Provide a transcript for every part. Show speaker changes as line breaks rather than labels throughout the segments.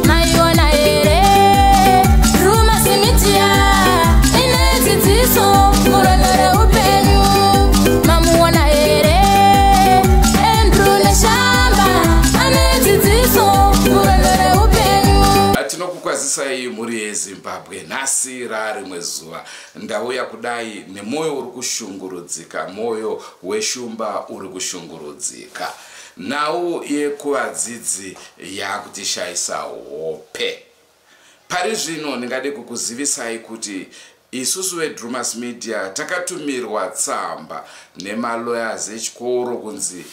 Maiona here Drewmas Media ine dzidziso murwendo reupenyu. Mamuona here Andrew Neshamba ane dzidziso murwendo reupenyu.
Tinokukwazisai mhuri yeZimbabwe. Nhasi rarimwe zuva ndauya kudai nemwoyo uri kushungurudzika, mwoyo weshumba uri kushungurudzika. Nhau yekuvadzidzi yakutishayisa hope. Pari zvino ndingade kukuzivisai kuti isusu veDrumas Media takatumirwa tsamba nemalawyers echikoro kunzi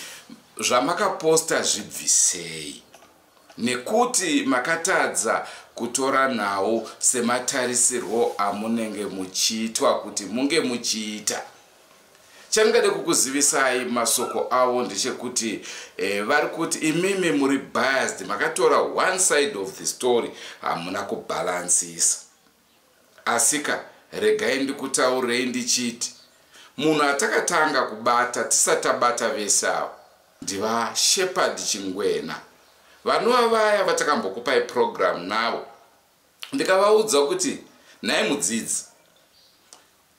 zvamakaposta zvibvisei, nekuti makatadza kutora nhau sematarisirwo amunenge muchiitwa kuti munge muchiita. Chandingade kukuzivisai masoko avo ndechekuti vari kuti imimi muri biased, makatora one side of the story, hamuna kubhalansisa. Asika regai ndikutaurei ndichiti munhu atakatanga kubata tisati tabata vese ava ndivaShepard Chingwena, vanova vaya vatakambokupai program navo. Ndikavaudza kuti, "Nhai mudzidzi,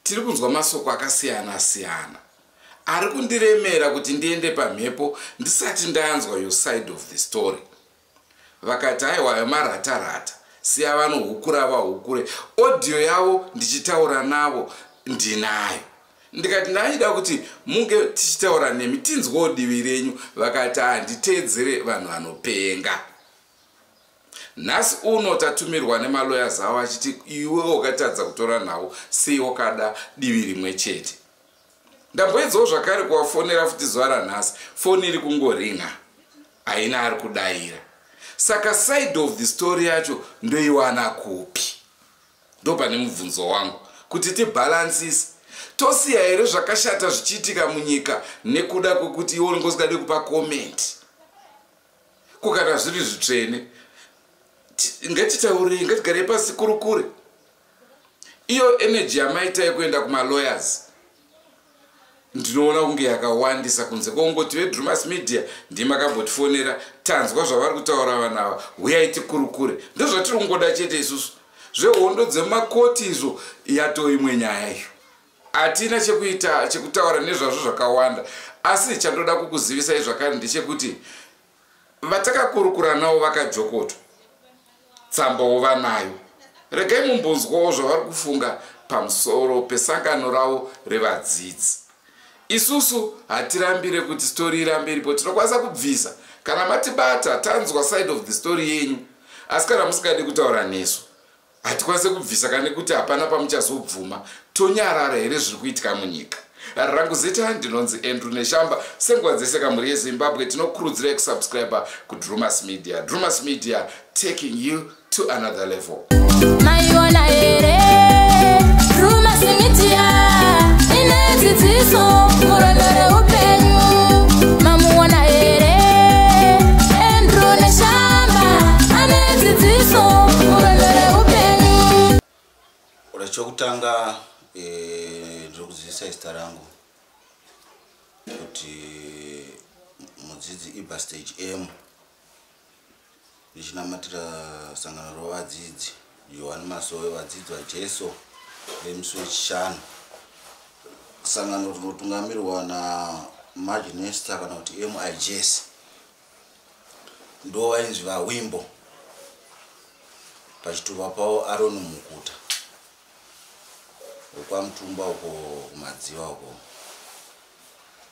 tiri kunzwa masoko akasiyana siyana ari kundiremera kuti ndiende pamhepo ndisati ndanzwa your side of the story." Vakati, "Aiwa, maratarata, siya vanohukura vahukure." Audio yavo ndichitaura navo ndinayo. Ndikati, "Ndaida kuti munge tichitaura nemi tinzwawo divi renyu." Vakati, "Handiteedzere vanhu vanopenga." Nhasi uno tatumirwa nemalawyers avo achiti, "Iwe wakatadza kutora nhau, sei wakada divi rimwe chete?" Ndamboedzawo zvakare kuvafonera futi zuva ranhasi, foni iri kungoringa, haina ari kudayira. Saka side of the story yacho ndoiwana kupi? Ndo pane mubvunzo wangu, kuti tibhalansise. Tosiya here zvakashata zvichiitika munyika nekuda kwekuti iwe unenge usingade kupa comment? Ko kana zviri zvitsvene, ngatitaurei, ngatigarei pasi kurukure. Iyo energy yamaita yekuenda kumalawyers ndinoona kunge yakawandisa, kunze kwongoti veDrumas Media ndimakambotifonera, tanzwa zvavari kutaura vanhu ava, huyai tikurukure. Ndozvatiri kungoda chete isusu. Zvehondo dzemakoti izvo yato imwe nyaya iyo, hatina chekuita chekutaura nezvazvo zvakawanda. Asi chandoda kukuzivisai zvakare ndechekuti vatakakurukura navo vakajokotwa, tsambawo vanayo. Regai mumbonzwawo zvavari kufunga pamusoro pesangano ravo revadzidzi. Isusu hatirambire kuti story irambe iripo. Tinokwanisa kubvisa kana matibata, tanzwa side of the story yenyu. Asi kana musingadi kutaura nesu, hatikwanisi kubvisa kane kuti hapana pamuchazobvuma. Tonyarara here zviri kuitika munyika? Rangu zita ndinonzi Andrew Neshamba. Senguva dzese, kamhuri yeZimbabwe, tinokurudzirai kusubscribe kuDrumas Media. Drumas Media, taking you to another level.
Maiona here Drewmas Media ine dzidziso murwendo reupenyu? Mamuona here Andrew Neshamba ane dzidziso murwendo reupenyu?
Ora, chokutanga ndiri kuzivisa zita rangu kuti mudzidzi Iba Stage M, ndichinamatira sangano rovadzidzi Johani Masowe, vadzidzi vaJesu vemusi wechishanu, sangano rinotungamirwa naMaginesta kana kuti Mijs, ndo vainzi vaWimbo, pachitupa pavo Aroni Mukuta, wekwaMutumba uko kuMadziva uko.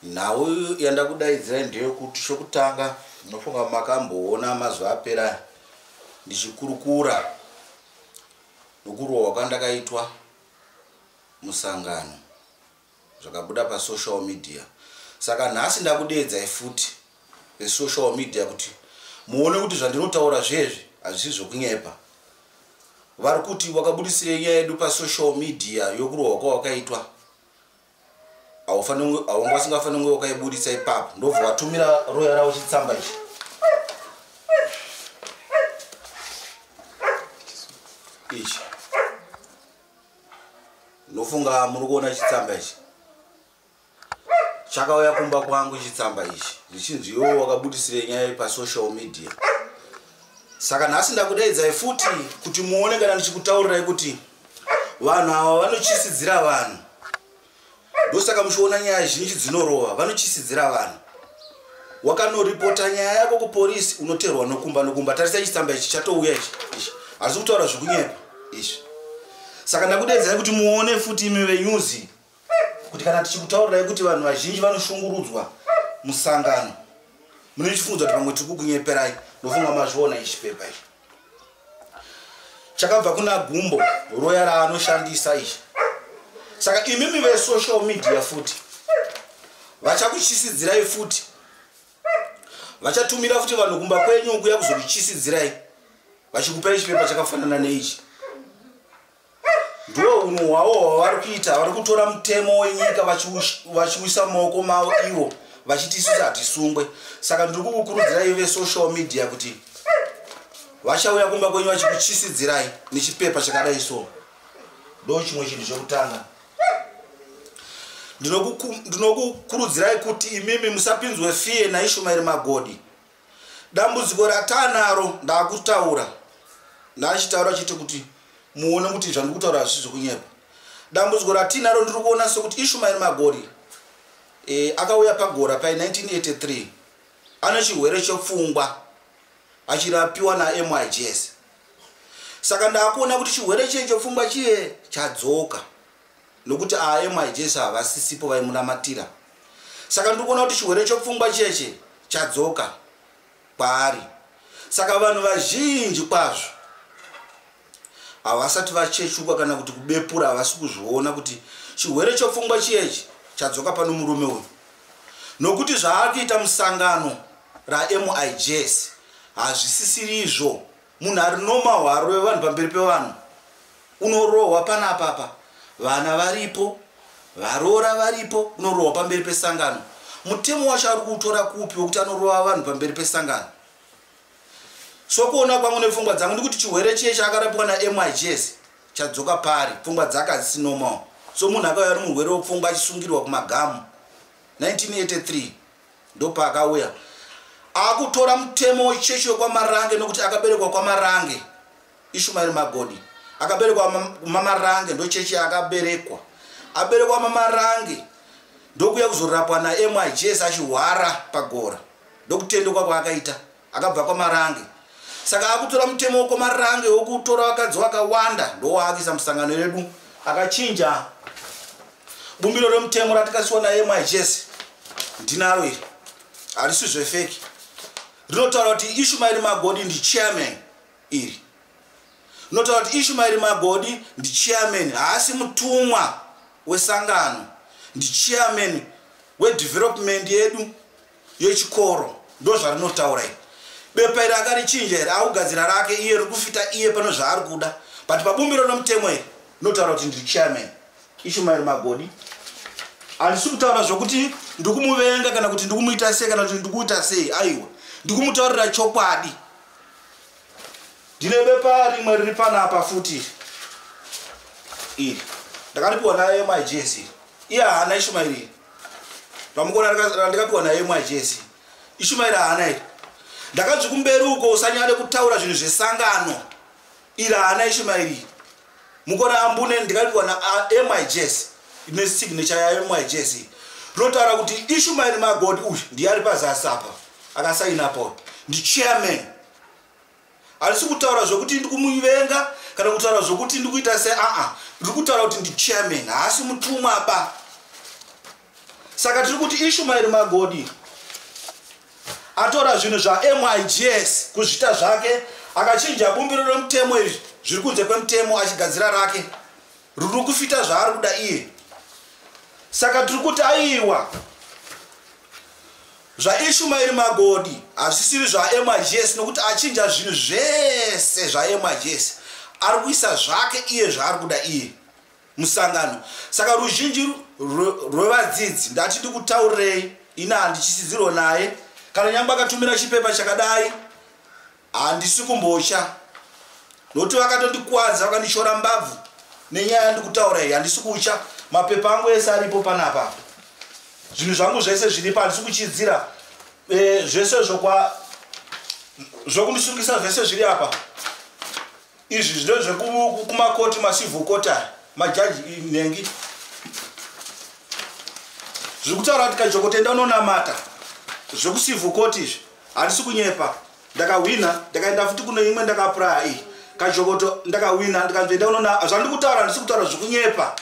Nhau yandakudaidzirai ndeyekuti, chokutanga, nofunga makamboona mazuva apera ndichikurukura nokurohwa kwandakaitwa musangano, zvakabuda pasocial media. Saka nhasi ndakudeedzai futi vesocial media kuti muone kuti zvandinotaura zvezvi hazvisi zvokunyepa. Vari kuti, "Wakabudisirei nyaya yedu pasocial media yokurohwa kwawakaitwa? Haunga usingafaniri kunge wakaibudisa ipapo." Ndobva watumira roya ravo chitsamba ichi. Ichi ndofunga muri kuona chitsamba ichi chakauya kumba kwangu. Chitsamba ichi zvichinzi iwo wakabudisire nyaya pasocial media. Saka nhasi ndakudaidzai futi kuti muone kana ndichikutaurirai kuti vanhu ava vanochisidzira vanhu. Ndosaka muchiona nyaya zhinji dzinorova, vanochisidzira vanhu. Wakanoripota nyaya yako kuporisi, unoterwa nokumba nokumba. Tarisa chitsamba ichi chatouya ichi. Ichi hazisi kutaura zvekunyepa izvi. Saka ndakudaidzai kuti muone futi imi venyuzi kuti kana tichikutaurirai kuti vanhu vazhinji vanoshungurudzwa musangano, mune chifungidzo kuti pamwe tiri kukunyeperai. Ndofunga mazviona ichi pepa ichi chakabva kuna Gumbo, roya raanoshandisa ichi. Saka imimi vesocial media futi vachakuchisidzirai futi, vachatumira futi vanhu kumba kwenyu kuya kuzokuchisidzirai vachikupai chipepa chakafanana neichi. Ndo unhu hwavo hwavari kuita. Vari kutora mutemo wenyika vachiuisa mumaoko mavo ivo, vachiti isusu hatisungwe. Saka ndiri kukukurudzirai vesocial media kuti vachauya kumba kwenyu vachikuchisidzirai nechipepa chakadai. So ndo chimwe chinhu chekutanga. Ndinokukurudzirai kuti imimi musapinzwe fear naIshumairi Magodi. Dambudziko ratanaro ndaakutaura, ndachitaura chete kuti muone kuti zvandiri kutaura hazvisi zvekunyepa. Dambudziko ratinaro, ndiri kuona sekuti Ishumairi Magodi akauya pagora pai 1983 ane chirwere chepfungwa achirapiwa naMIJS. Saka ndaakuona kuti chirwere chiye chepfungwa chiye chadzoka, nokuti aMIJS havasisipo vaimunamatira. Saka ndiri kuona kuti chirwere chepfungwa chiyeche chadzoka kwaari. Saka vanhu vazhinji kwazvo havasati vachechuka kana kuti kubepura, havasi kuzviona kuti chirwere chepfungwa chiyechi chadzoka pano murume uyu, nokuti zvaari kuita musangano raMIJS hazvisisirizvo. Munhu ari normal harove vanhu pamberi pevanhu. Unorohwa panapapa vana varipo, varoora varipo, unorohwa pamberi pesangano. Mutemo wacho ari kuutora kupi wekuti anorova vanhu pamberi pesangano? Sokuona kwangu nepfungwa dzangu, ndikuti chirwere chiye chaakarapiwa naMIJS chadzoka pari. Pfungwa dzake hadzisi normal. So munhu akauya ari murwere wepfungwa achisungirwa kumagamu 1983, ndopaakauya akutora mutemo wechechi wekwaMarange, nokuti akaberekwa kwaMarange. Ishumairi Magodi akaberekwa maMarange, ndochechi yaakaberekwa. Aberekwa maMarange, ndokuya kuzorapwa naMIJS achihwara pagora, ndokutendekwa kwaakaita. Akabva kwaMarange, saka akutora mutemo wekwaMarange wokutora vakadzi vakawanda, ndowaakisa musangano yedu. Akachinja bumbiro remutemo ratikasiwa naMIJS. Ndinaro iri, harisi zvefake. Rinotaura kuti Ishumairi Magodi ndichairman. Iri rinotaura kuti Ishumairi Magodi ndichairman, haasi mutumwa wesangano, ndichairman wedevelopment yedu yechikoro. Ndo zvarinotaura iri bepa iri. Akarichinja here, akugadzira rake iye, riri kufita iye pano zvaari kuda. But pabumbiro romutemo iri rinotaura kuti ndiri chairman Ishumairi Magodi. Handisi kutaura zvokuti ndikumuvenga kana kuti ndikumuita sei kana kuti ndikuita sei. Aiwa, ndikumutaurira chokwadi. Ndine bepa rimwe riri panapa futi iri, ndakaripiwa naMIJS. Iye haana, Ishumairi. Ramukona randikapiwa naMIJS, Ishumairi haana iri. Ndakanzi kumberi uko usanyare kutaura zvinhu zvesangano. Iri haana Ishumairi. Mukona ambune ndikaripiwa naMIJS, ine signature yaMIJS. Rinotaura kuti Ishumairi Magodi uyu ndiye ari pazasi apa, akasainapo, ndichairman. Handisi kutaura zvokuti ndikumuvenga kana kutaura zvokuti ndikuita se aa. Ndiri kutaura kuti ndichairman, haasi mutumwa ba. Saka tiri kuti Ishumairi Magodi atora zvinhu zvaMIJS kuzvita zvake, akachinja bumbiro remutemo izvi zviri kunze kwemutemo, achigadzira rake riri kufita zvaari kuda iye. Saka tiri kuti aiwa, zvaIshumairi Magodi hazvisiri zvaMIJS, nokuti achinja zvinhu zvese zvaMIJS, ari kuisa zvake iye, zvaari kuda iye musangano. Saka ruzhinji rwevadzidzi, ndati ndikutaurirei, ini handichisidzirwo naye. Kana nyangwe akatumira chipepa chakadai, handisi kumbotya. Nokuti vakatondikwadza, vakandishora mbabvu nenyaya yandikutaura iyi. Handisi kutya, mapepa angu ese aripo panapa, zvinhu zvangu zvese zviripo, handisi kuchidzira. Zvese zvokwa zvokundisungisa zvese zviri apa. Izvi zvino zvekumakoti, macivil court aya, majaji nhengi, zviri kutaura kuti Kajokotenda unonamata zvekucivil court. Izvi handisi kunyepa. Ndakahwina, ndakaenda futi kuno imwe, ndakapuraya iyi Kajokoto, ndakahwina, ndikanzoenda unona. Zvandiri kutaura, handisi kutaura zvekunyepa,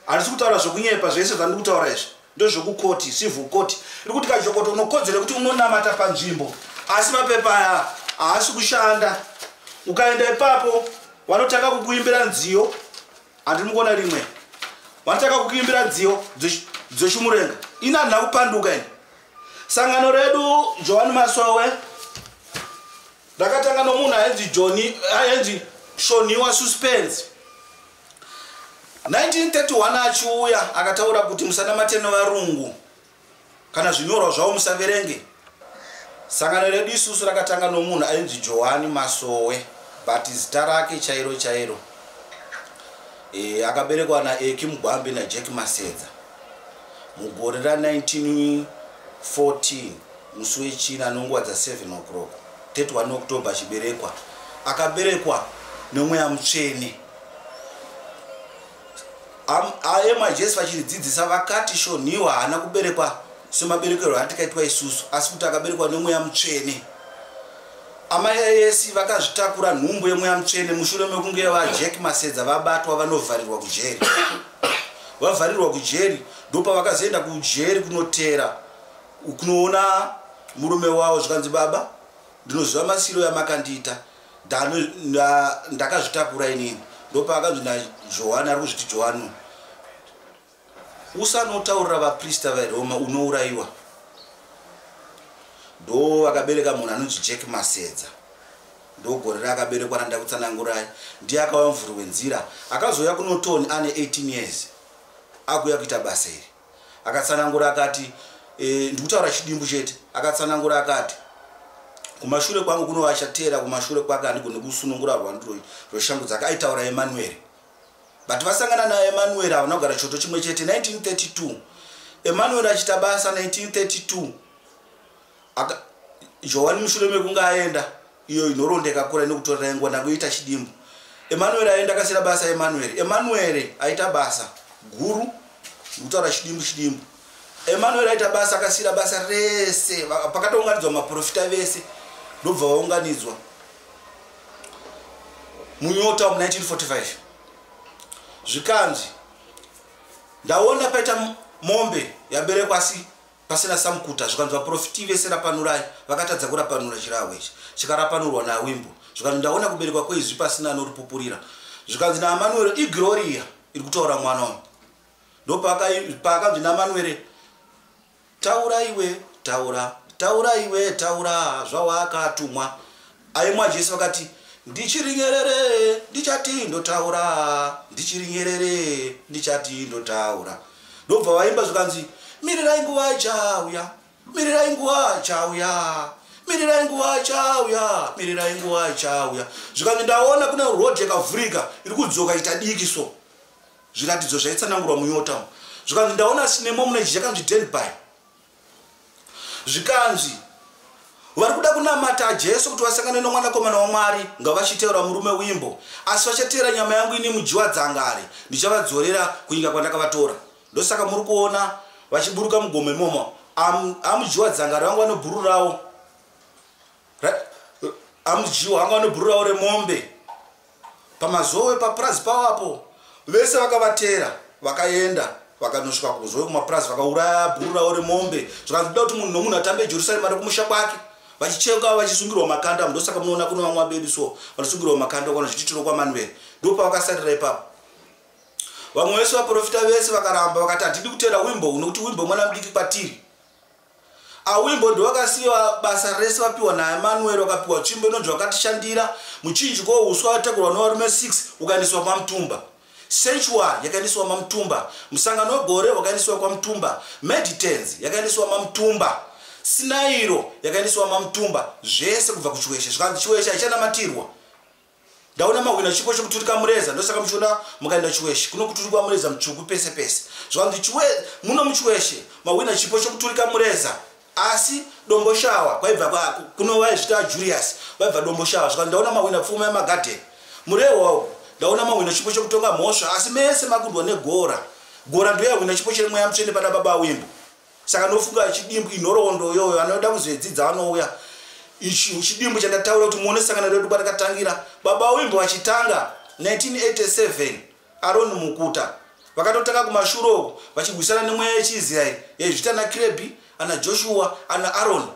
handisi kutaura zvekunyepa. Zvese zvandiri kutaura izvi ndozvekukoti, civil court iri kuti Kajokoto unokodzera kuti unonamata panzvimbo, asi mapepa aya haasi kushanda. Ukaenda ipapo vanotanga kukuimbira nziyo, handiri mukuona rimwe, vanotanga kukuimbira nziyo dzechimurenga. Ini handina kupanduka ini. Sangano redu Johani Masowe rakatanga nomunhu ainzi Johni, ainzi Shoniwa Suspense. 1931 achiuya akataura kuti musanamate nevarungu, kana zvinyorwa zvavo musaverenge. Sangano redu isusu rakatanga nomunhu ainzi Johani Masowe, but zita rake chairo chairo, akaberekwa naEki Mugwambi naJack Masedza mugore ra1914, musi wechina, nonguva dza7 o'clock, 31 October achiberekwa. Akaberekwa nemweya mutsvene. Aema Jesu vachiridzidzisa vakati Shoniwa haana kuberekwa semaberekerwo atikaitwa isusu, asi kuti akaberekwa nemweya mutsvene. Amai esi vakazvitakura nhumbu yemweya mutsvene mushure mekunge vaJack Masedza vabatwa, vanovharirwa kujeri. Vavharirwa kujeri, ndopavakazoenda kujeri kunotera, kunoona murume wavo. Zvikanzi, "Baba, ndinoziva masiro yamakandiita, ndakazvitakura inini." Ndopaakanzi naJohani, ari kuzviti Johani, "Usanotaurira vaprista veRoma, unourayiwa." Ndo vakabereka munhu anonzi Jack Masedza. Ndogore raakaberekwa randa kutsanangurai. Ndiye akava muvhuri wenzira. Akazouya kuNorton ane 18 years, akuuya kuita basa iri. Akatsanangura akati, ndikutaura chidimbu chete, akatsanangura akati, "Kumashure kwangu kuno vachateera, kumashure kwake handigoni kusunungura rwanduro rweshangu dzake." Aitaura Emanueri, but vasangana naEmanueri havana kugara choto chimwe chete. 1932 Emanueri achiita basa, 1932 Johani mushure mekunge aenda, iyo nhoroondo yakakura inokutorerai nguva, ndangoita chidimbu. Emanueri aenda, akasiyira basa Emanueri. Emanueri aita basa guru, ndikutaura chidimbu chidimbu. Emanueri aita basa, akasiyira basa rese. Pakatounganidzwa maprofita vese, ndobva vaunganidzwa munyota mu1945. Zvikanzi, "Ndaona paita mombe yaberekwa, asi pasina samukuta." Zvikanzi, "Vaprofiti vese rapanurai." Vakatadza kurapanura chirahwe ichi, chikarapanurwa nawimbo. Zvikanzi, "Ndaona kuberekwa kweizvi pasina anoripupurira." Zvikanzi naAmanueri, "Igloria iri kutaura mwana uyu." Ndopaakanzi naAmanueri, "Taura iwe, taura, taura iwe, taura zvawakatumwa." Aimwa Jesu vakati, "Ndichiri nyerere, ndichati ndotaura, ndichiri nyerere, ndichati ndotaura." Ndobva vaimba, zvikanzi, "Mirirai nguva ichauya, mirirai nguva ichauya, mirirai nguva ichauya, mirirai nguva ichauya." Zvikanzi, "Ndaona kune road yakavhurika iri kudzoka ita diki." So zviratidzo zvaitsanangurwa munyota. Zvikanzi, "Ndaona sinemo mune ichi chakanzi Denby." Zvikanzi, "Vari kuda kunamata Jesu kuti vasangane nomwanakomana waMwari ngavachiteura murume wimbo, asi vachateera nyama yangu ini mujiwa dzangare, ndichavadzorera kunyika kwandakavatora." Ndosaka muri kuona vachiburuka mugomo imomo. Amujiwa dzangare vangu vanobhururawo, amujiwa vanga vanobhururawo remombe pamazowe papurazi pavapo. Vese vakavateera, vakaenda, vakanosvika kuzowe kumapurazi, vakauraya bhururawo remombe. Zvikanzi, "Kuda kuti munhu nomunhu atambe Jerusarema rekumusha kwake." Vachicheka, vachisungirwa makanda. Ndosaka munoona kuno vamwe vabedu so vanosungirwa makanda kana zvichitiro kwaManueri. Ndo pavakasarira ipapo. Vamwe vese vaprofita vese vakaramba, vakati, "Hatidi kuteera wimbo, nokuti wimbo mwana mudiki kwatiri." Awimbo ndovakasiyiwa basa rese, vapiwa naEmanueri, vakapiwa tsvimbo inonzi vakatishandira. Muchinjiko uswa watakurwa nevarume 6 ukaendeswa kwaMutumba. Sanctuary yakaendeswa maMutumba, musangano wegore wakaendeswa kwaMutumba, meditens yakaendeswa maMutumba, Sinairo yakaendeswa maMutumba, zvese kubva kuChiweshe. Zvikanzi Chiweshe haichanamatirwa. Ndaona mahwina chipo chekuturika mureza, ndosaka muchiona mukaenda Chiweshe kuno kuturikwa mureza mutsvuku pese pese. Zvakanzi muno muChiweshe mahwina chipo chekuturika mureza, asi Domboshawa kwaibva kuno vaizvita Julius vaibva Domboshawa. Zvakanzi ndaona mahwina pfuma yemagadheni Murewa uku, ndaona mahwina chipo chekutonga mhosva, asi mese makundwa negora. Gora ndiyo yahwina chipo chemweya mutsvene pana baba Wimbo. Saka nofunga chidimbu inhoroondo iyoyo, anoda kuzodzidza anouya. Ichi chidimbu chandataura kuti muone sangano redu kwarakatangira. Baba Wimbo vachitanga 1987, Aroni Mukuta vakatotanga kumashure uku vachirwisana nemweya yechiIsraeri yaizvita naKirebhi ana Joshua ana Aroni.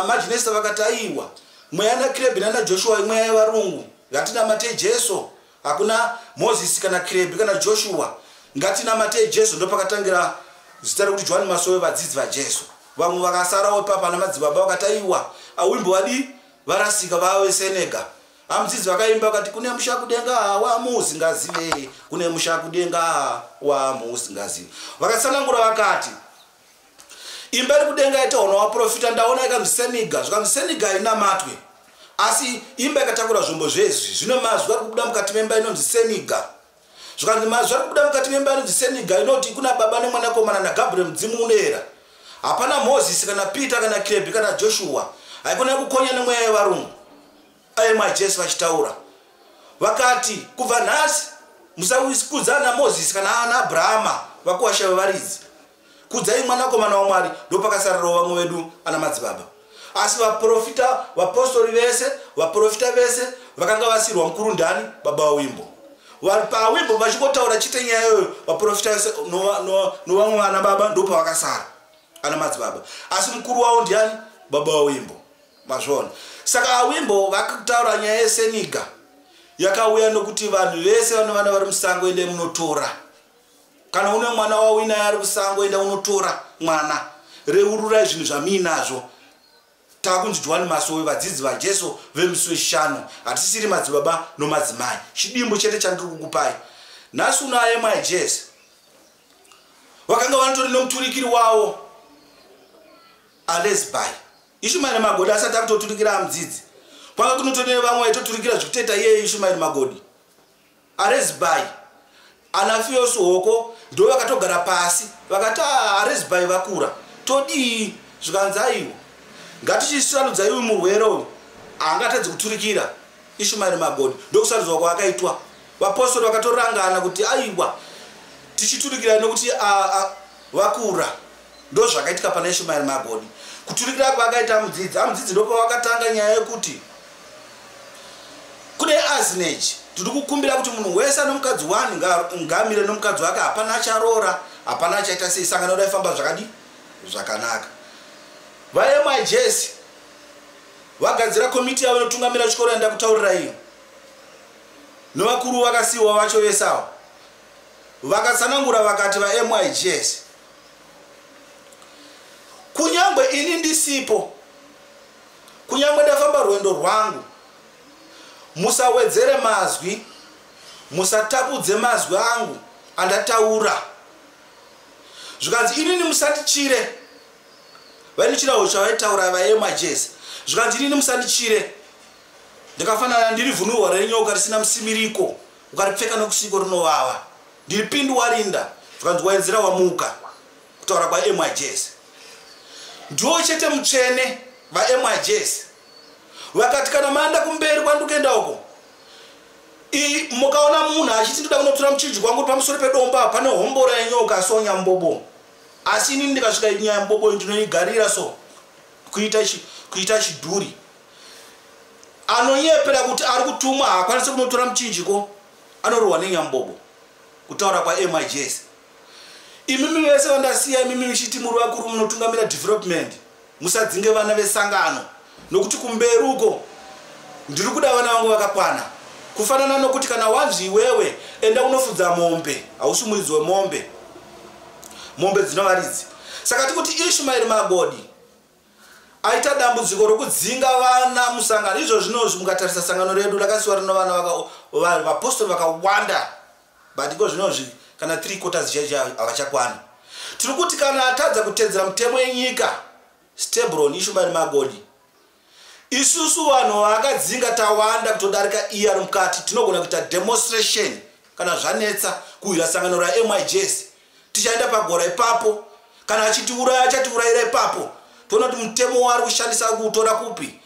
Majinesta vakati aiwa, mweya naKirebhi nana Joshua imweya yevarungu, ngatinamatei Jesu. Hakuna Mozisi kana Kirebhi kana Joshua, ngatinamatei Jesu. Ndopakatangira zita rekuti Johani Masowe, vadzidzi vaJesu. Vamwe vakasarawo ipapa ana madzibaba vakati aiwa, awimbo vadi varasika vave Senega. Amudzidzi vakaimba vakati kune musha kudenga wamusingazive, kune musha kudenga wamusingazive. Vakatsanangura vakati imba iri kudenga itaona waprofita ndaona ikanzi Seniga, zvikanzi Seniga inamatwe, asi imba yakatakura zvombo zvezvi zvino mazwi ari kubuda mukati memba inonzi Seniga. Zvikanzi mazwi ari kubuda mukati memba inonzi Seniga inoti kuna baba nemwanakomana naGabriel mudzimu unoera. Hapana Mozisi kana Peter kana Kirebhi kana Joshua. Haikona kukonya nemweya yevarungu. Aye Jesu vachitaura vakati kubva nhasi musakudzana naMozisi kana ana Abrahama vakuwasha vevaridzi, kudzai mwanakomana waMwari. Ndopakasarirawo vamwe vedu ana madzibaba. Asi vaprofita, vapostori vese, vaprofita vese vakanga vasirwa mukuru ndani? Baba Wimbo. Pawimbo vachingotaura chite nyaya iyoyo, vaprofita vese novamwe vana baba ndopavakasara ana madzibaba, asi mukuru wavo ndiani? Baba Wimbo. Mazviona? Saka awimbo vakutaura nyaya yeSeniga yakauya nokuti vanhu vese vane vana vari musango, ende munotora. Kana une mwana wawinaye ari kusango, enda unotora mwana, reururai zvinhu zvamuinazvo. Takunzi Johani Masowe, vadzidzi vaJesu vemusi weshanu, hatisiri madzibaba nomadzimai. Chidimbu chete chandiri kukupai nhasi uno, aemai Jesu vakanga vanotori nomuturikiri wavo Alesbai Ishumaeri Magodi asati akutoturikira amudzidzi, kwanga kunotori nevamwe vaitoturikira zvikutoita iyeye Ishumaeri Magodi. Aresbai ana Fios Hoko ndo vakatogara pasi vakati Aresbai vakura, todii? Zvikanzi aiwa, ngatichisarudza iwe murwere uyu haangatadzi kuturikira Ishumaeri Magodi. Ndokusarudzwa kwaakaitwa. Vapostori vakatorangana kuti aiwa, tichiturikira nokuti vakura. Ndo zvakaitika pana Ishumaeri Magodi, kuturikira kwaakaita amudzidzi. Amudzidzi ndopavakatanga nyaya yekuti kune azineji, tiri kukumbira kuti munhu wese ane mukadzi wani ngaamire nomukadzi wake, hapana acharoora, hapana achaita sei. Sangano raifamba zvakadi zvakanaka. VaMIJS vagadzira komiti yavo inotungamira chikoro yandakutaurira iyo, nevakuru vakasiyiwa vacho vese avo vakatsanangura vakati vaMIJS, kunyangwe ini ndisipo, kunyangwe ndafamba rwendo rwangu, musawedzere mazwi, musatapudze mazwi angu andataura. Zvikanzi inini musandichire, vainichira hosha vaitaura vaemajesi. Zvikanzi inini musandichire, ndakafanana ndiri vhunurwa renyoka risina musimiriko, ukaripfeka nokusiko rinovava, ndiri pindu warinda. Zvikanzi waenzera wamuka. Kutaura kwaMIJS ndiwo chete mutsvene. VaMIJS vakati kana maenda kumberi kwandikuenda uko, mukaona munhu achiti ndoda kunotora muchinji kwangu pamusoro pedomba pane hombora yenyoka sonya mubobo, asi inini ndikasvika nyaya mubobo ndinoigarira so kuita chidhuri. Anonyepera kuti ari kutumwa haakwanisi kunotora muchinjiko, anorohwa nenyambobo. Kutaura kwaMIJS, imimi vese vandasiya, imimi muchiti muri vakuru munotungamira development, musadzinge vana vesangano, nokuti kumberi uko ndiri kuda vana vangu vakakwana. Kufanana nokuti kana wanzi iwewe enda unofudza mombe, hausi muridzi wemombe, mombe dzinovaridzi. Saka tikuti Ishumaeri Magodi aita dambudziko rokudzinga vana musangano. Izvo zvino mukatarisa sangano redu rakasiwa rino vana vapostori vakawanda, but iko zvinozvi kana 3 quarters chaicho havachakwana. Tiri kuti kana atadza kutedzera mutemo yenyika, Stebron Ishumaeri Magodi Isusu vanhu vaakadzinga tawanda kutodarika iye ari mukati. Tinogona kuita demonstration kana zvanetsa kuwira sangano raMIJS. Tichaenda pagora ipapo, kana achitiuraya achatiurayira ipapo. Toona kuti mutemo waari kushandisa kuutora kupi.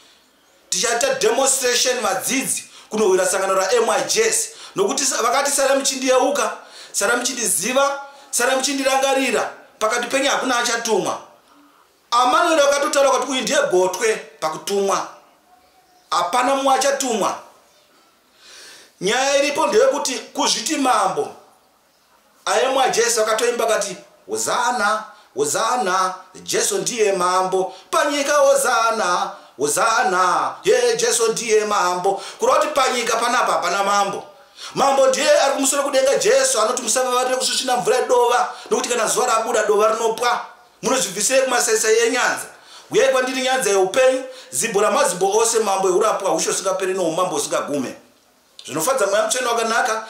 Tichaita demonstration vadzidzi kunowira sangano raMIJS, nokuti vakati sara muchindiyeuka, sara muchindiziva, sara muchindirangarira, pakati penyu hakuna achatumwa. Amanuel akatotaura kuti uyu ndiye gotwe pakutumwa, hapana mumwe achatumwa. Nyaya iripo ndeyekuti kuzviti mambo aemwa Jesu akatoimba kati hozana hozana, Jesu ndiye mambo panyika, hozana hozana, ye Jesu ndiye mambo. Kureva kuti panyika panapa hapana mambo. Mambo ndiye ari kumusoro kudenga. Jesu anoti musavavarire kusvisvina mvura yedova, nokuti kana zuva rabuda dova rinopwa. Munozvibvisirei kumasaisai enyanza? Uyai kwandiri nyanza yeupenyu, zibho ramazimbo ose, mambo eurapwa hushe usingaperi noumambo usingagume. Zvinofadza Mweya Mutsvene wakanaka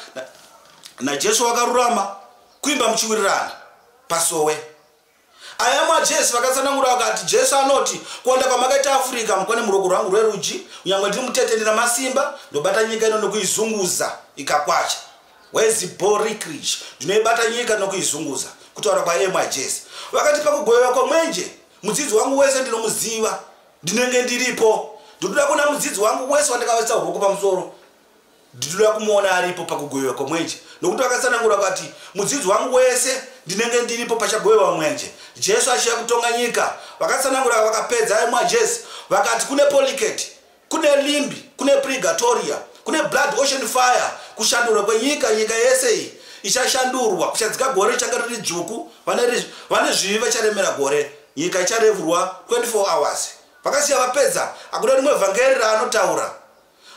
naJesu wakarurama kuimba muchiwirirana pasowe. Ayamwa Jesu vakatsanangura vakati Jesu anoti kuwanda kwamakaita Afrika mukwane muruoko rwangu rwerudyi, kunyangwe ndiri mutete ndina masimba, ndobata nyika ino nokuizunguza ikakwacha. Weziborikridge ndinoibata nyika nokuizunguza, kutaura kwaemwa Jesu. Vakati pakugovewa kwamwenje mudzidzi wangu wese ndinomuziva, ndinenge ndiripo. Ndinoda kuona mudzidzi wangu wese wandakavaisa ruoko pamusoro, ndinoda kumuona aripo pakugovewa kwamwenje, nokuti vakatsanangura vakati mudzidzi wangu wese ndinenge ndiripo pachagovewa mwenje, Jesu achiya kutonga nyika. Vakatsanangura vakapedza aimwa Jesu vakati kune poliketi, kune limbi, kune purgatoria, kune blood ocean fire, kushandurwa kwenyika. Nyika yese iyi ichashandurwa, kuchadzika gore richanga riri dzvuku, vane zvivi vacharemera gore, nyika icharevurwa 24 hours. Vakasiya vapedza, hakuna rimwe vhangeri raanotaura.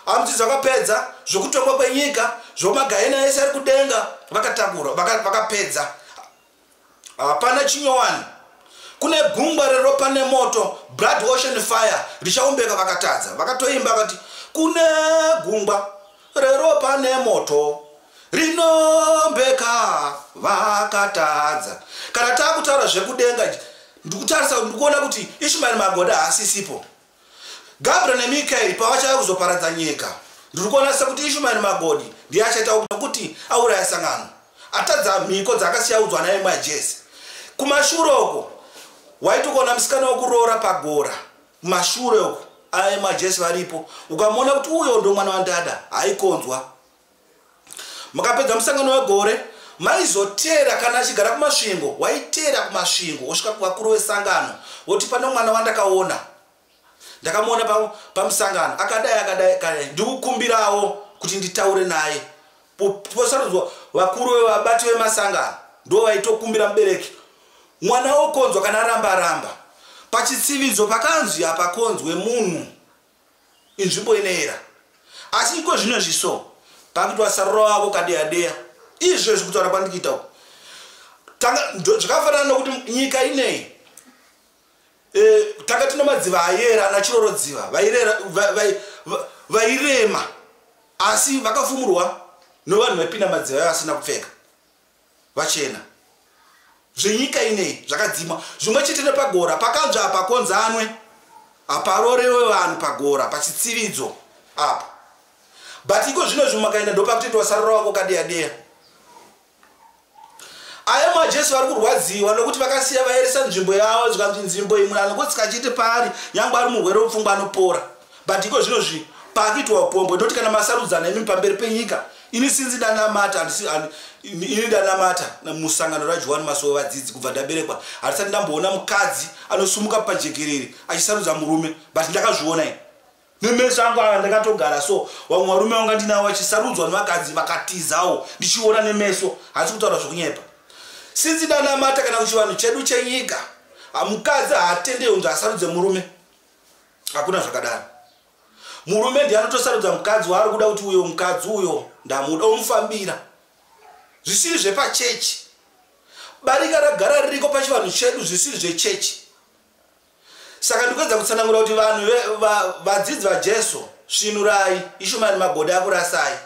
Amudzidzi vakapedza zvokutongwa kwenyika, zvomagahena ese ari kudenga vakatakura, vakapedza. Hapana chinyowani. Kune gungwa reropa nemoto, blood ocean fire, richaumbeka vakatadza. Vakatoimba vakati kune gungwa reropa nemoto rinombeka vakatadza. Kana taakutaura zvekudenga, ndikutarisa ndikuona kuti Ishmael Magoda haasisipo. Gabriel neMikaeri pavachauya kuzoparadza nyika, ndiri kuona sekuti Ishmael Magodi ndiye achaita kuti auraya sangano, atadza mhiko dzaakasiyaudzwa naye Jesu. Kumashure uko waiti ukaona musikana wekuroora pagora, kumashure uko aemwa Jesu varipo, ukamuona kuti uyo ndo mwana wandada, haikonzwa. Makapedza musangano wegore, maizotera kana achigara kuMasvingo, waitera kuMasvingo wosvika kuvakuru vesangano woti pane mwana wandakaona, ndakamuona pamusangano akadai akadai akadai, ndikukumbirawo kuti nditaure naye. Posarudzwa vakuru vevabati vemasangano, ndo vaitokumbira mubereki mwana wokonzwa kana aramba aramba. Pachitsividzo pakanzi hapakonzwe munhu, inzvimbo inoera. Asi iko zvino zviso pakuti wasarura wako kadeya deya, izvezvi kutaura kwandikuita uku zvakafanana nokuti nyika inei tanga tino madziva ayera ana Chirorodziva vairema, asi vakafumurwa nevanhu vaipinda madziva vasina kupfeka vachena. Zvenyika inei zvakadzimwa. Zvimwe chete nepagora, pakanzva hapakonzanwe, haparorewe vanhu pagora pachitsividzo apa. But iko zvino zvimwe makaenda ndopakutoitwa sarura wako kadeya deya. Aya maJesu vari kurwadziwa nokuti vakasiya vaeresa nzvimbo yavo, zvikanzi nzvimbo imwe anongotsika chete paari, nyangwe ari murwere wepfungwa anopora. But iko zvino zvi paakuitwa upombwe, ndoti kana masarudzana imi pamberi penyika, ini sinzi ndanamata, ini ndanamata musangano raJohani Masowe vadzidzi kubva ndaberekwa, handisati ndamboona mukadzi anosumuka pajekerere achisarudza murume. But ndakazviona ini nemeso angu aya, ndakatogara so vamwe varume vanga ndinavo vachisarudzwa nevakadzi vakatizawo, ndichiona nemeso, handisi kutaura zvokunyepa. Sinzi ndanamata, kana kuchivanhu chedu chenyika, mukadzi haatendei kunzi asarudze murume, hakuna zvakadaro. Murume ndiye anotosarudza mukadzi waari kuda, kuti uyo mukadzi uyo ndamuda, omufambira, zvisiri zvepachechi. Barika ragara ririko pachivanhu chedu zvisiri zvechechi. Saka ndikuedza kutsanangura kuti vanhu vadzidzi vaJesu, svinurai, Ishumani Magoda akurasai.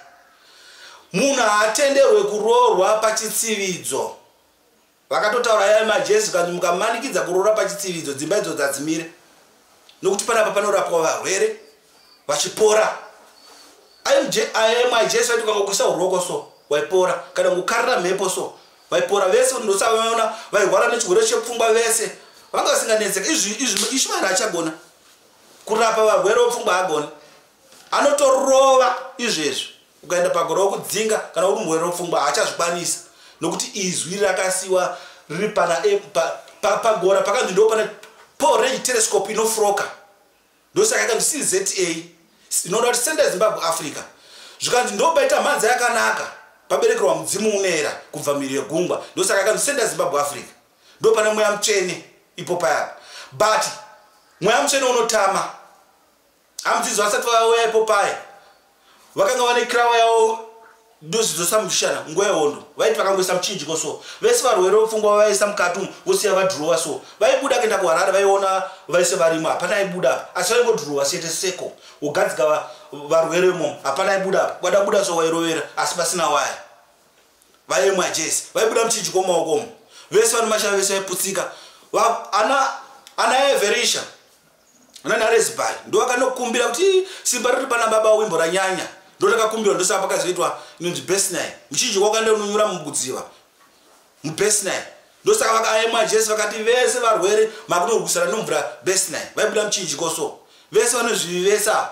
Munhu haatenderwe kuroorwa pachitsividzo. Vakatotaura yai maJesu kanzi mukamanikidza kuroora pachitsividzo, dzimba idzo dzadzimire. Nokuti panapa panorapwa varwere vachipora. IMIJS vaiti ukangokuisa ruoko so waipora, kana kukarira mhepo so vaipora vese. Ndosavaona vairwara nechirwere chepfungwa vese vanga vasinganetseka. Izvi Ishmaeri achagona kurapa varwere vepfungwa, agona anotorova izvezvi. Ukaenda pagora wokudzinga kana uri murwere wepfungwa, haachazvikwanisa, nokuti izwi rakasiwa riri pana pagora pakanzi ndo pana Paul Range Telescope inofroka. Ndosaka yakanzi CZA, inoda kuti Central Zimbabwe Africa. Zvikanzi ndopaita mhanza yakanaka, paberekerwa mudzimu unoera kubva mhiri yegungwa. Ndosaka yakanzi Central Zimbabwe Africa. Ndo pane mweya mutsvene ipo payapa, but mweya mutsvene unotama. Amudzidzi vasati vauya ipo paya, vakanga vane kirawa yavo ndozvidzosa mushana. Nguva yehondo vaiti vakangoisa muchinjiko so, vese varwere vepfungwa vavaisa mukati umu, vosiya vadhurowa so. Vaibuda kuenda kuHarare, vaiona vaise varimo, hapana aibuda apa, asi vaingodhurowa sete seko ugadzika varwere imomo. Hapana aibuda apa, wadabuda so wairovera, asi pasina waya vaemwa jesi vaibuda muchinjiko mumaokomo. Vese vane mashava vese vaiputsika. Ana Everisha nanaRezibhai ndo vakanokumbira kuti simba riri pana baba wimbo ranyanya. Ndo rakakumbirwa, ndosaka pakazoitwa inonzi Besnai. Muchinjiko wakaenda unonyura mubudziva muBesnai. Ndosaka vakaemwa Jesu vakati vese varwere makunorwisana nomvura Besnai. Vaibuda muchinjiko so vese vane zvivi vese ava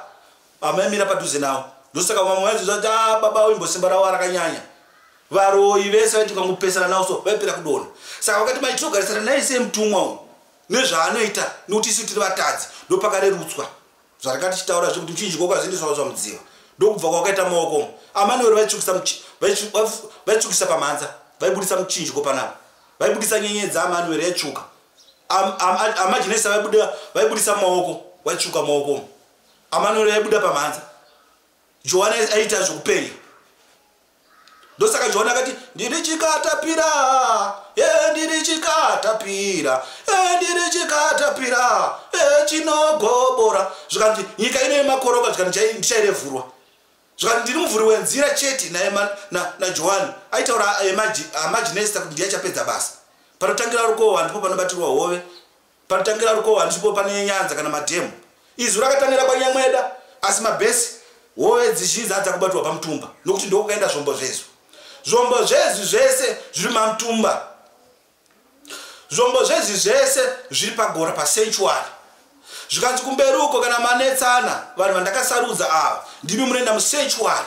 amaimira padhuze navo. Ndosaka vamwe vaizoza kuti a baba wimbo simba ravo rakanyanya. Varoyi vese vaiti ukangopesana navo so vaipera kudonha. Saka vakati mai tinogarisana naye semutumwa uyu nezvaanoita, nokuti isu tiri vatadzi. Ndopakarerutswa zvarakati tichitaura zvekuti muchinjiko ukazoendeswa zvamudziva, ndokubva kwakaita maoko. Amanueri vaitsvukisa pamhanza, vaibudisa muchinjiko panapa, vaibudisa nyenyedzi. Amanueri yaitsvuka, Amajinesa vaibudisa maoko, waitsvuka maoko. Amanueri yaibuda pamhanza. Johani aiita zvokupenya. Ndosaka Johani akati, "Ndiri chikatapira, e ndiri chikatapira, e ndiri chikatapira, e chinogobora." Zvikanzi nyika ino yemakoroka, zvikanzi ndichairevhurwa. Zvikanzi ndiri muvhuri wenzira chete. NaJohani aitaura Amajinesta kuti ndiye achapedza basa. Panotangira rukohwa ndipo panobatirwa hove, panotangira rukohwa ndipo pane nyanza kana madhemu. Izwi rakatangira kwaNyamweda, asi mabhesi hove dzizhinji dzadza kubatirwa pamutumba, nokuti ndokukaenda zvombo zvezvo. Zvombo zvezvi zvese zviri mamutumba, zvombo zvezvi zvese zviri pagora pasanctuary. Zvikanzi kumberi uko kana manetsana, vanhu vandakasarudza ava, ndimi munoenda musanctuary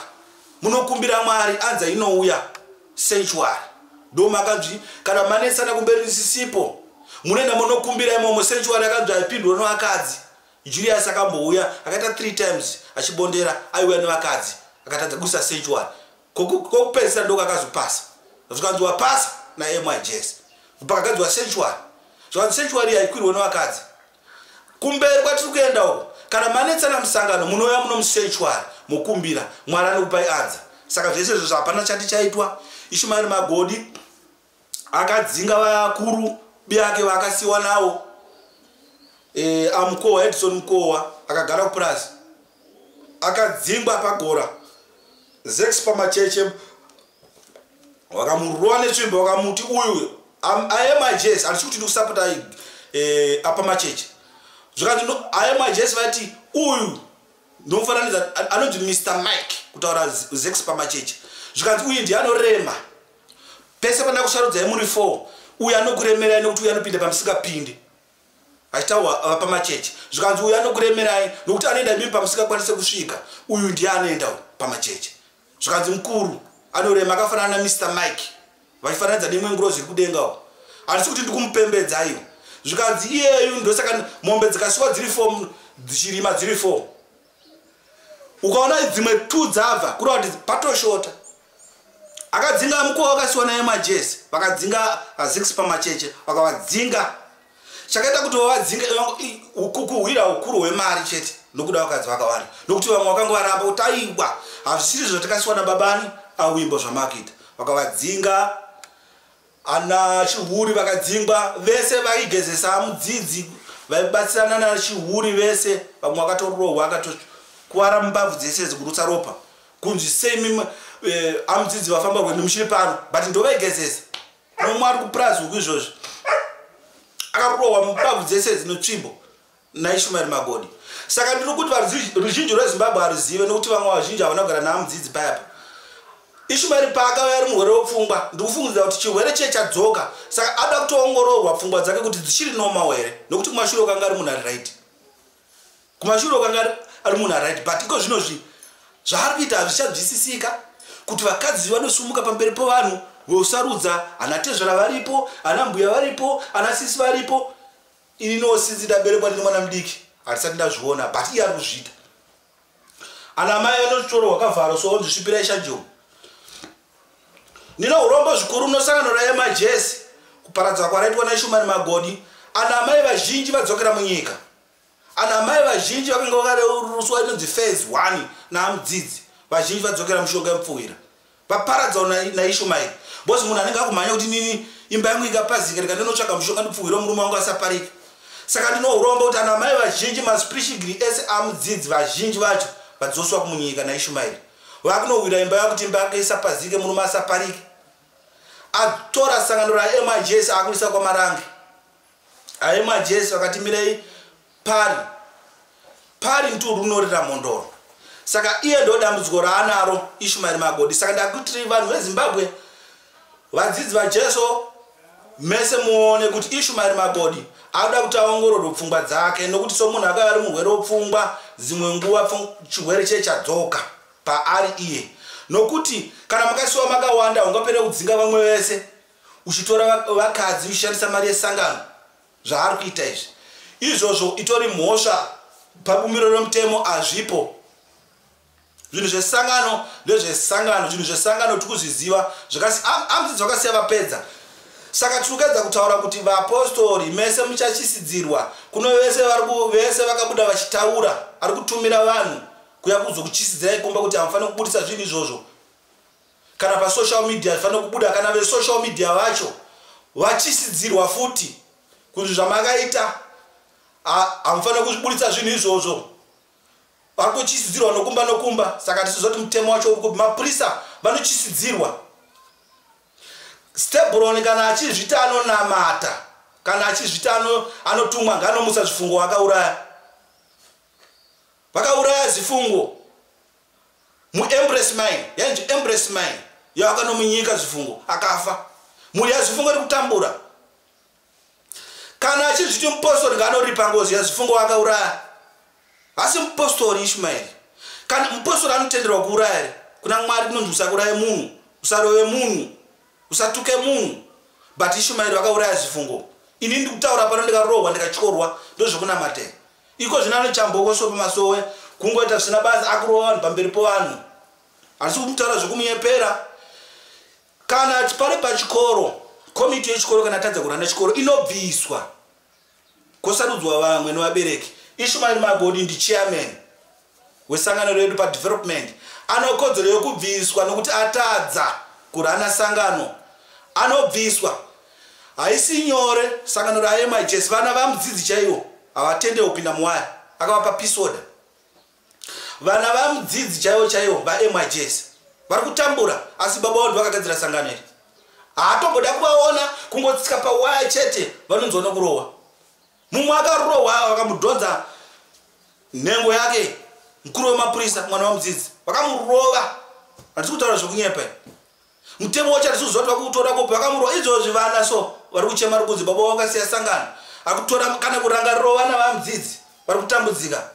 munokumbira Mwari, anza inouya. Sanctuary ndo makanzi kana manetsana kumberi risisipo, munoenda munokumbira imomo. Sanctuary akanzi haipindwa nevakadzi. Julius akambouya akaita 3 times achibondera, aiuya nevakadzi, akatadza kuisa sanctuary. Kokupedzisira ndoko akazopasa, zvikanzi wapasa naMIJS, pakagadzwa sanctuary. Zvikanzi sanctuary haikwirwe nevakadzi. Kumberi kwatiri kuenda uko, kana manetsana musangano, munouya muno musanctuary mokumbira, Mwari anokupai anza. Saka zvese izvozvo hapana chati chaitwa. Ishumaeri Magodi akadzinga vakuru biyake vaakasiwa nawo, amukohwa Edison Mukohwa akagara kupurazi, akadzingwa pagora. Zex pamacheche vakamurova netsvimbo, vakamuti uyu aMIJS. Handisi kuti ndikusapota apa macheche. Zvikanzi aMIJS vati uyu ndomufananidza anonzi Mr Mike, kutaura Zex pamacheche. Zvikanzi uyu ndiye anorema pese pandakusarudzai muri 4, uyu anokuremerai nokuti uyu anopinda pamusingapindi, achitaura pamacheche. Zvikanzi uyu anokuremerai nokuti anoenda mimi pamusingakwanise kusvika, uyu ndiye anoenda pamacheche. Zvikanzi mukuru anorema akafanana naMr Mike, vachifananidza neimwe ngurozi iri kudengawo. Handisi kuti ndikumupembedzaiwo. Zvikanzi iyeyu ndosaka mombe dzikasiwa dziri 4 dzichirima dziri 4, ukaona dzimwe 2 dzabva, kureva kuti patoshota. Akadzinga mukova wakasiwa naye majesi, vakadzinga a6 pamacheche, vakavadzinga. Chakaita kuti vavadzinge kuhwira ukuru hwemari chete, nokuda vakadzi vakawanda, nokuti vamwe vakanga varamba kuti aiwa, hazvisiri zvatakasiwa nababani awimbo zvamakuita. Vakavadzinga. Ana Chihuri vakadzingwa vese, vaigezesa mudzidzi, vaibatsirana naChihuri vese, vamwe vakatorohwa, akatokuvara mumbabvu dzese dzikurutsa ropa, kunzi sei amudzidzi vafamba rwendo muchiri pano, but ndovaigezesa. Nomwe ari kupurazi uku izvozvi akarohwa mumbabvu dzese dzinotsvimbo. naIshumaeri Magodi. Saka ndiri kuti ruzhinji rweZimbabwe haruzive, nokuti vamwe vazhinji havana kugara naamudzidzi payapa. Ishumaeri paakauya ari murwere wepfungwa, ndikufungidzira kuti chirwere chiye chadzoka, saka ada kutoongororwa pfungwa dzake kuti dzichiri normal here, nokuti kumashure ukanga ari munhu ari right, kumashure ukanga ari munhu ari right, but iko zvinozvi zvaari kuita hazvichanzwisisika, kuti vakadzi vanosumuka pamberi pevanhu vosarudza ana tezvara varipo, ana mbuya varipo, ana sisi varipo. Ini nosinzi ndaberekwa ndine mwana mudiki, handisati ndazviona, but iye ari kuzviita. Ana mai vanotorwa kavharo so onzvisvipirai shanjo. Ndino urombo zvikuru munosangano raemajesi kuparadzwa kwaraitwa naIshumaeri Magodi. Ana mai vazhinji vadzokera munyika, ana mai vazhinji vakanga vakareruswa inonzi phase 1 naamudzidzi, vazhinji vadzokera mushonga yemupfuwira, vaparadzwa naIshumaeri, because munhu anenge akumhanya kuti nini imba yangu ikapazika, ndikandinotsvaga mushonga ndipfuwira murume wangu asaparika. Saka ndino urombo kuti ana mai vazhinji masprishigiri ese amudzidzi, vazhinji vacho vadzoswa kumunyika naIshumaeri, vakunowira imba yavo kuti imba yake isapazike, murume asaparike. Atora sangano raMIJS akurisa kwaMarange. AMIJS vakati mirei pari pari nturunorira mhondoro. Saka iye ndo dambudziko raanaro Ishumaeri Magodi. Saka ndakuti vanhu veZimbabwe, vadzidzi vaJesu mese, muone kuti Ishumaeri Magodi anoda kuti aongororwe pfungwa dzake, nokuti somunhu akauya ari murwere wepfungwa, dzimwe nguva chirwere chee chadzoka paari iye, nokuti kana makasiwa makawanda ungapera kudzinga vamwe vese, uchitora vakadzi uchishandisa mari yesangano. Zvaari kuita izvi, izvozvo itori mhosva pabumbiro remutemo, hazvipo. Zvinhu zvesangano ndezvesangano, zvinhu zvesangano tikuzviziva, amudzidzi vakasiya vapedza. Saka tiri kuedza kutaura kuti vapostori mese muchachisidzirwa. Kuno vese vese vakabuda vachitaura, ari kutumira vanhu kuya kuzokuchisidzirai kumba kuti hamufaniri kubudisa zvinhu izvozvo kana pasocial media, zvifanira kubuda. Kana vesocial media vacho vachisidzirwa futi kuti zvamakaita hamufaniri kuzvibudisa zvinhu izvozvo, vari kuchisidzirwa nokumba nokumba. Saka tisiziva kuti mutemo wacho uri kupi. Mapurisa vanochisidzirwa. Stebron kana achizvita anonamata, kana achizvita anotumwa, ngaanomusa zvifungo vakauraya, vakauraya Zifungo muEmbrace Mine, yainzi Embrace Mine, yavakanomunyika Zifungo akafa. Mhuri yaZifungo iri kutambura. Kana achizviti mupostori, ngaanoripa ngozi yaZifungo vakauraya. Asi mupostori Ishumaeri, kana mupostori anotenderwa kuuraya here? Kuna Mwari kunonzi usakuraya munhu, usarove munhu, usatuke munhu, but Ishumaeri vakauraya Zifungo. Ini ndikutaura pano, ndikarohwa, ndikatyorwa, ndozvokunamata iko zvino. Anochambokoso pamasowe kungoita zvisina basa, akurova vanhu pamberi povanhu. Handisi kumutaura zvokumunyepera. Kana pari pachikoro, komiti yechikoro kana tadza kuranda chikoro inobviswa, kwosarudzwa vamwe nevabereki. Ishumaeri Magodi ndichairman wesangano redu padevelopment, anokodzero yokubviswa nokuti atadza kurana sangano, anobviswa. Haisi nyore sangano raMIJS. Vana vamudzidzi chaivo havatende kupinda muwaya, akavapa peace order. Vana vamudzidzi chaivo chaivo vaMIJS vari kutambura, asi baba vavo vakagadzira sangano iri, haatomboda kuvaona. Kungotsika pawaya chete vanonzwa nokurohwa. Mumwe akarohwa, vakamudhonza nhengo yake, mukuru wemapurisa, mwana wamudzidzi, vakamurova. Handisi kutaura zvokunyepa. Mutemo wacho handisi kuziva kuti vakuutora kopi. Vakamurova izvozvi. Vana so vari kuchema, ri kunzi baba vakasiya sangano, akutora kana kurangariro. Vana vamudzidzi vari kutambudzika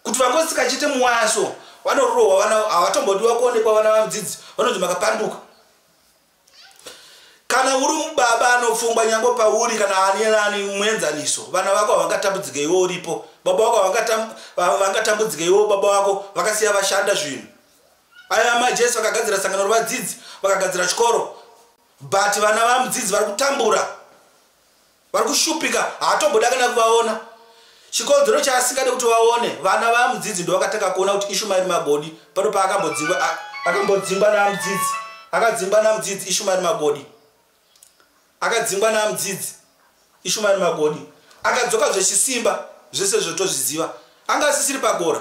kuti vangotsika chete muwaya so vanorohwa. Vana havatombodiwa kuonekwa. Vana vamudzidzi vanonzi makapanduka. Kana uri mubaba anofungwa, nyange pauri kana ani nani muenzaniso, vana vako havangatambudzike iwe uripo. Baba vako havangatambudzike iwe baba vako vakasiya vashanda zvinhu. Aya maJesu vakagadzira sangano revadzidzi, vakagadzira chikoro, but vana vamudzidzi vari kutambura, vari kushupika, haatomboda kana kuvaona. Chikonzero chaasingade kuti vaone vana vamudzidzi, ndo vakatanga kuona kuti Ishumaeri Magodi pano paakambodzingwa, akambodzingwa namudzidzi, akadzingwa namudzidzi Ishumaeri Magodi, akadzingwa namudzidzi Ishumaeri Magodi, akadzoka zvechisimba zvese zvotozviziva. Anga asisiri pagora,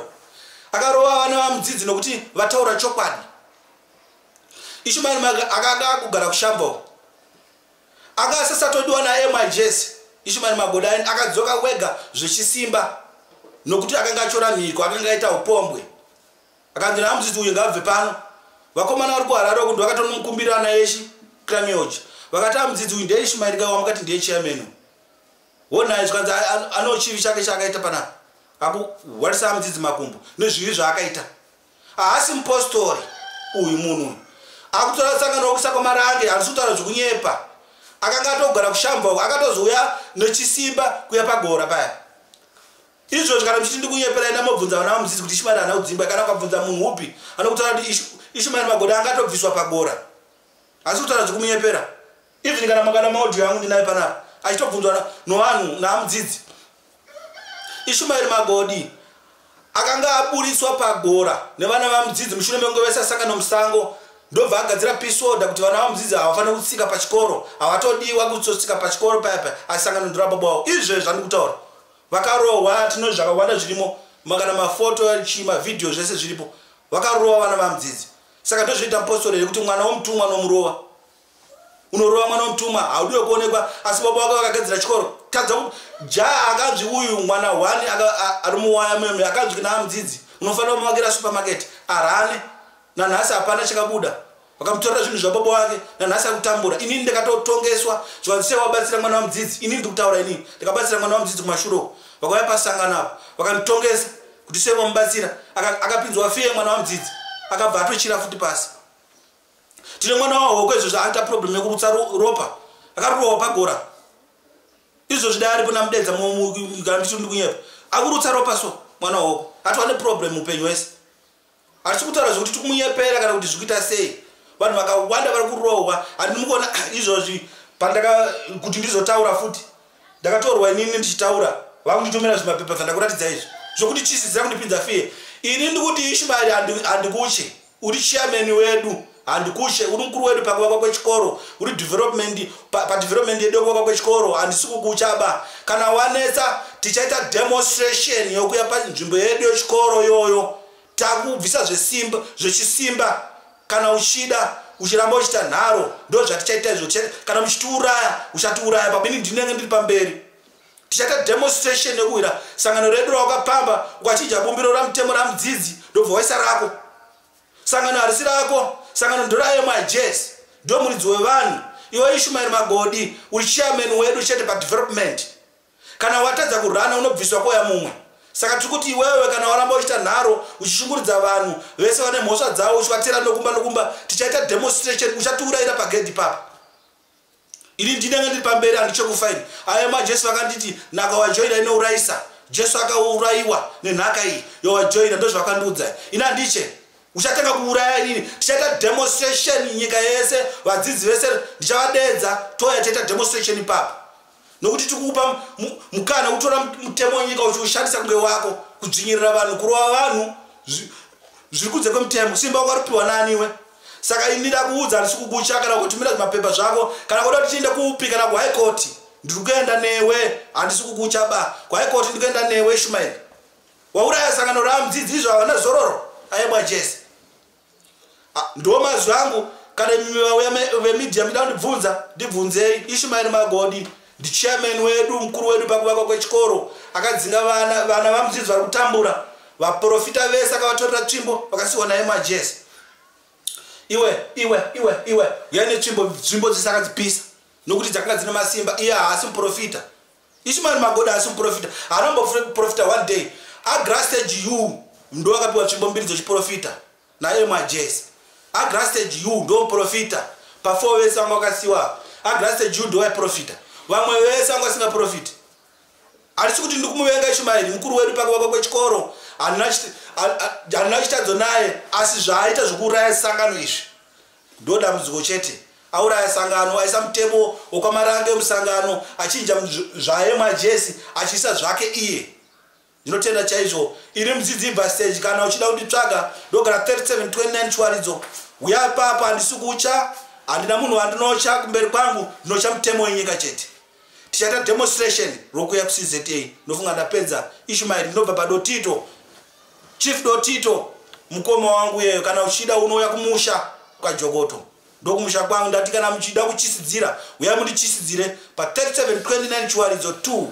akarova vana vamudzidzi nokuti vataura chokwadi. Ishumaeri akanga akugara kushambo, anga asisatodiwa naMIJS. Ishmael Magoda akadzoka wega zvechisimba nokuti akanga achora mhiko, akanga aita upombwe. Akanzi namudzidzi uyu ngabve pano. Vakomana vari kuHarare uku ndovakatonomukumbira ana yeshi Kramioji, vakati amudzidzi uyu ndeIshmael ka wamukati ndiye chairman. Wonai zvikanzi ano chivi chake chaakaita panapa, akuhwarisa amudzidzi makumbo nezvivi zvaakaita. Haasi mupostori uyu munhu uyu, akutora sangano rokuisa kwamarange. Handisi kutaura zvekunyepa. Akanga atogara kushambwa uku, akatozouya nechisimba kuya pagora paya. Izvozvi kana muchiti ndikunyepera, enda mobvunza vana vamudzidzi kuti Ishmaeri haana kudzingwa. Kana ukabvunza munhu upi, anokutaura kuti Ishmaeri Magoda angatobviswa pagora. Asi kutaura zvekumunyepera, even kana makana maaudio yangu ndinayo panapa achitobvunzwa novanhu naamudzidzi. Ishumaeri Magodi akanga aburitswa pagora nevana vamudzidzi mushure mekunge vaisasangana musango, ndobva agadzira peace order kuti vana vamudzidzi havafaniri kutsika pachikoro, havatodiwa kutsika pachikoro paya paya, asi sangano ndorababa wavo. Izvezvi zvandiri kutaura, vakarohwa. Tino zvakawanda zvirimo, kana mafoto chi mavhidhiyo, zvese zviripo. Vakarova vana vamudzidzi. Saka ndozvinoita mupostori here kuti mwana womutumwa nomurova? Unorova mwana womutumwa, haudiwe kuonekwa, asi baba wake vakagadzira chikoro. Tadza ja akanzwi uyu mwana one ari muwaya meme, akanzwi naamudzidzi unofanira kumuvakira supermarket arane. Nanhasi hapana chakabuda. Vakamutorera zvinhu zvababa wake, nanhasi akutambura. Inini ndakatotongeswa, zvikanzi sei wabatsira mwana wamudzidzi. Inini ndikutaura, inini ndakabatsira mwana wamudzidzi kumashure uko. Vakauya pasangano apo, vakanditongesa kuti sei wamubatsira. Akapinzwa fiye mwana wamudzidzi, akabva atochira futi pasi. Tine mwana wahoko izvozvo aita problem yekurutsa ropa, akarohwa pagora. Izvozvi dai aripo namudedza, kana ndichiri ndikunyepa, akurutsa ropa. So mwana wahoko atova neproblem muupenyu hwese. Hatisi kutaura zvekuti tikumunyepera kana kuti zvikuita sei. Vanhu vakawanda vari kurohwa. Handini mukuona izvozvi pandaka kuti ndizotaura futi, ndakatorwa inini ndichitaura, vakunditumira zvimapepa zvandakuratidza izvi zvokuti chisidzira kundipinza fiye. Ini ndikuti Ishmaeri, handikuche. Uri chairman wedu, handikushe. Uri mukuru wedu pakuvakwa kwechikoro, uri development padevelopment yedu yokuvakwa kwechikoro. Handisi kukuchaba. Kana wanetsa, tichaita demonstration yokuya panzvimbo yedu yechikoro yoyo, takubvisa zvesimba zvechisimba. Kana uchida uchiramba uchiita nharo, ndo zvatichaita izvo. Kana muchitiuraya, uchatiuraya pabini, ndinenge ndiri pamberi. Tichaita demonstration yekuwira sangano redu rawakapamba, ukachinja bumbiro ramutemo ramudzidzi, ndobva waisa rako. Sangano harisi rako, sangano ndoraemwajes, ndo muridzi wevanhu. Iwe Ishumaeri Magodi uri chairman wedu chete padevelopment. Kana watadza kurana, unobviswa kouya mumwe. Saka tiri kuti iwewe kana waramba uchiita nharo, uchishungurudza vanhu vese vane mhosva dzavo, uchivatera nokumba nokumba, tichaita demonstration. Uchatiurayira pagedhi papa, ini ndinenge ndiri pamberi. Handichekufaini ayo majesu vakanditi nhaka wajoina inourayisa. Jesu akaurayiwa nenhaka iyi yowajoina, ndozvavakandiudza. Ini handiche. Uchatanga kuuraya inini, tichaita demonstration nyika yese, vadzidzi vese ndichavadedza, toya tichaita demonstration ipapo, nokuti tikukupa mukana kutora mutemo wenyika uchiushandisa kunge wako, kudzvinyirira vanhu, kurova vanhu zviri kunze kwemutemo. Simba wakaripiwa naniwe? Saka ini ndakuudza, handisi kukucha. Kana kutumira zvimapepa zvako, kana kuda kuti tiende kupi, kana kuhigh court, ndiri kuenda newe. Handisi kukucha ba. Kuhigh court ndiri kuenda newe. Ishumaeri, wauraya sangano ramudzidzi, izvo havana zororo aibwa Jesi. Ndo mazwi angu. Kana imi vauya vemedia muchida kundibvunza, ndibvunzei. Ishumaeri Magodi ndichairman wedu, mukuru wedu pakuvakwa kwechikoro. Akadzinga vana, vana vamudzidzi vari kutambura. Vaprofita vese akavatorera tsvimbo, vakasiwa naye majesi. Iwe, iwe, iwe, iwe, uyai netsvimbo. Tsvimbo dzese akadzipisa nokuti dzakanga dzine masimba. Iye haasi muprofita. Ishmael Magoda haasi muprofita, haanamboprofita one day. Agrastage u ndo akapiwa tsvimbo mbiri dzechiprofita naye majesi. Agrastage u ndo muprofita pafo vese vanga vakasiwa. Agrastage u ndo vaiprofita, vamwe vese vanga vasingaprofiti. Handisi kuti ndikumuvenga Ishumaeri, mukuru wedu pakuvakwa kwechikoro. Handina chitadzo naye, asi zvaaita zvokuuraya sangano izvi ndo dambudziko chete. Auraya sangano, aisa mutemo wekwamarange musangano, achinja zvaye majesi, achiisa zvake iye. Ndinotenda chaizvo. Iri mudzidzi ibva stage. Kana uchida kunditsvaga, ndogara 3729 Chiwaridzo. Uya ipapo. Handisi kucha, handina munhu wandinocha kumberi kwangu, ndinocha mutemo wenyika chete. Tichaita demonstration rokuya kuCZA. Ndofunga ndapedza. Ishumaeri, ndinobva paDotito, Chief Dotito, mukoma wangu iyeyo. Kana uchida, unouya kumusha kwaJokoto. Ndokumusha kwangu. Ndati kana muchida kuchisidzira, uyai mundichisidzire pa 3729 Chiwaridzo 2.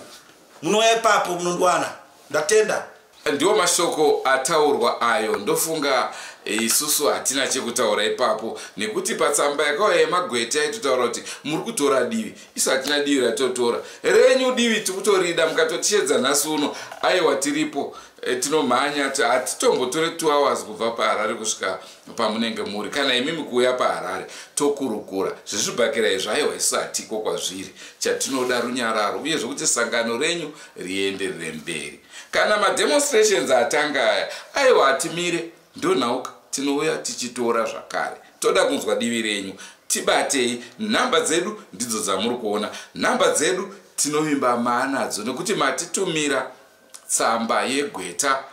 Munouya ipapo munondiwana. Ndatenda.
Ndiwo mashoko ataurwa ayo. Ndofunga isusu hatina chekutaura ipapo, nekuti patsamba yakauya yemagweta aitotaura kuti muri kutora divi. Isu hatina divi ratotora. Renyu divi tikutorida. Mukatotiedza nhasi uno, aiwa, tiripo. Tinomhanya, hatitombotore 2 hours kubva paHarare kusvika pamunenge muri, kana imimi kuuya paHarare, tokurukura zvezvibhakera izvo. Aiwa, isu hatiko kwazviri. Chatinoda runyararo, uye zvokuti sangano renyu rienderere mberi. Kana mademonstrations atanga aya, aiwa, hatimire. Ndonhauka tinouya tichitora zvakare. Toda kunzwa divi renyu. Tibatei, nhamba dzedu ndidzo dzamuri kuona. Nhamba dzedu tinovimba maanadzo, nekuti matitumira tsamba yegweta.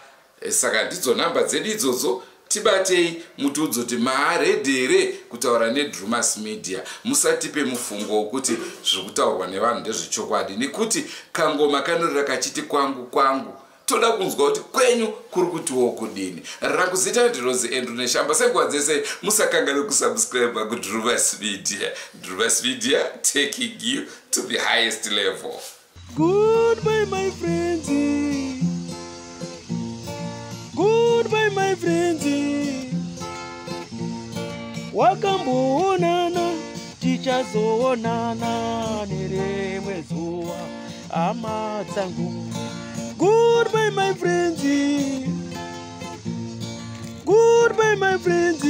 Saka ndidzo nhamba dzedu idzodzo. Tibatei, mutiudze kuti maaready here kutaura neDrumas Media. Musatipe mufungo wokuti zviri kutaurwa nevanhu ndezvechokwadi, nekuti kangoma kanorira kachiti kwangu kwangu. Toda kunzwa kuti kwenyu kuri kutiwo kudini. Rangu zita ndirozi Andrew Neshamba. Senguva dzese, musakanganwe kusubscribe kuDrumas Media. Drumas Media, taking you to the highest level.
Goodbye, my friends. Goodbye, my friends. Wakamboonana, tichazoonana nerimwe zuva, hama dzangu. Goodbye, my friends. Goodbye, my friends.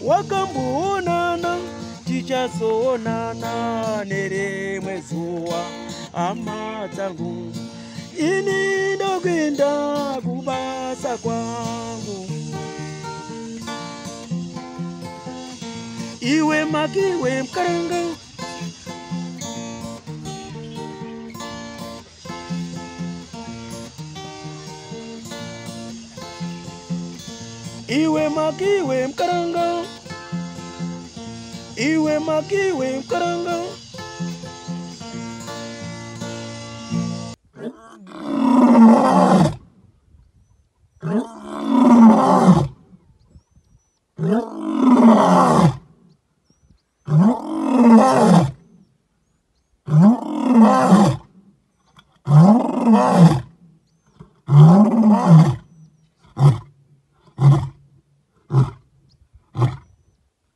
Wakamboonana, tichazoonana nerimwe zuva, hama dzangu. Ini ndokuenda kubasa kwangu. Iwe makiwe mkaranga. Iwe makiwe mkaranga. Iwe makiwe mkaranga.